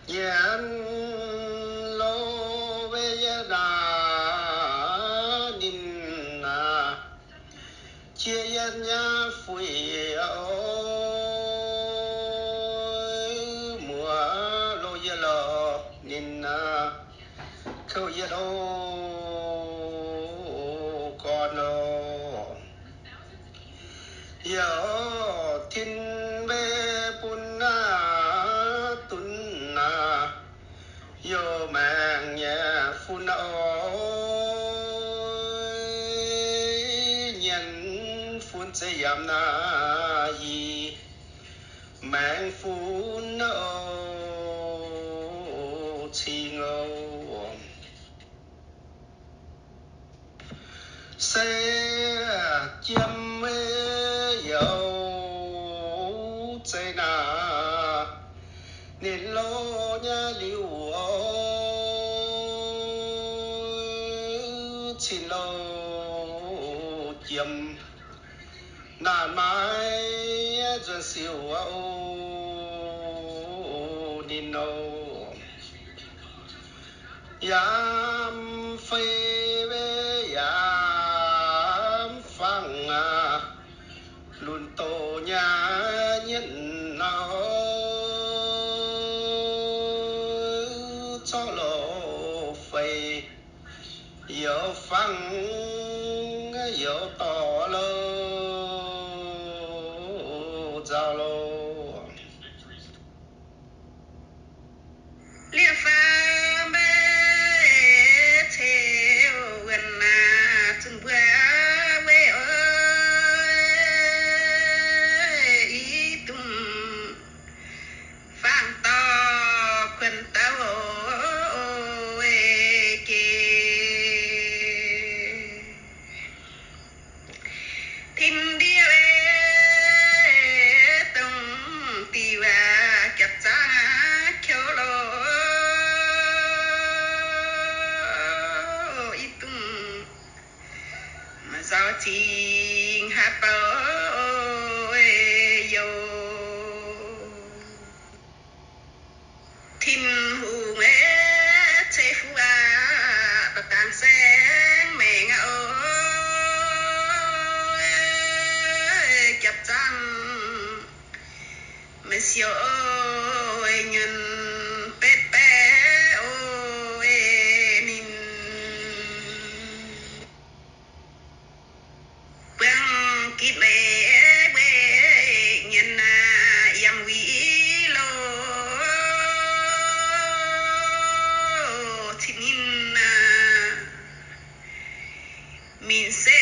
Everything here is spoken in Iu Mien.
Nyanc lo weic yie naaic ninh naaic, jiex yietc nyei fuiv oc, muoz lo yie lorz ninh naaic, kouv yietc oc, gorn oc. Youz tin mbeih bun naaic dunv naaic, youz maengc nyei fun oc, nyanc fun zeiz yaac naaic yie maengc fun oc, cing oc. Se jiem youz zeiz naaic, ninh lo nyei liuz oc, cin lo jiem naaic maiv nzuonx siou oc, ninh oc. Yaac fei weic yaac fangx aqv, lunx doz nyei nyienz nor, zorqv lo fei, youz fangx youz dorh lo nzauh lo. Liepc faam mbe ceix wuonh naaic zunc mbuo weic oc, i dungz fangx dorh kuonx douc geh. Tin ndie ei dongh diuh waac japv zaangv aqv, kouv lo i dungz nzauh zingh haaix bou youz. Tin-Hungh ei, ceix fuqv aqv, da'dangc saengv maengc aqv oc, japv zaangv meih siou oc, nyanc betv baeqc oc, ninh buangv gitv meiv weic nyanc naaic yiem wuic loh, cin ninh naaic minc se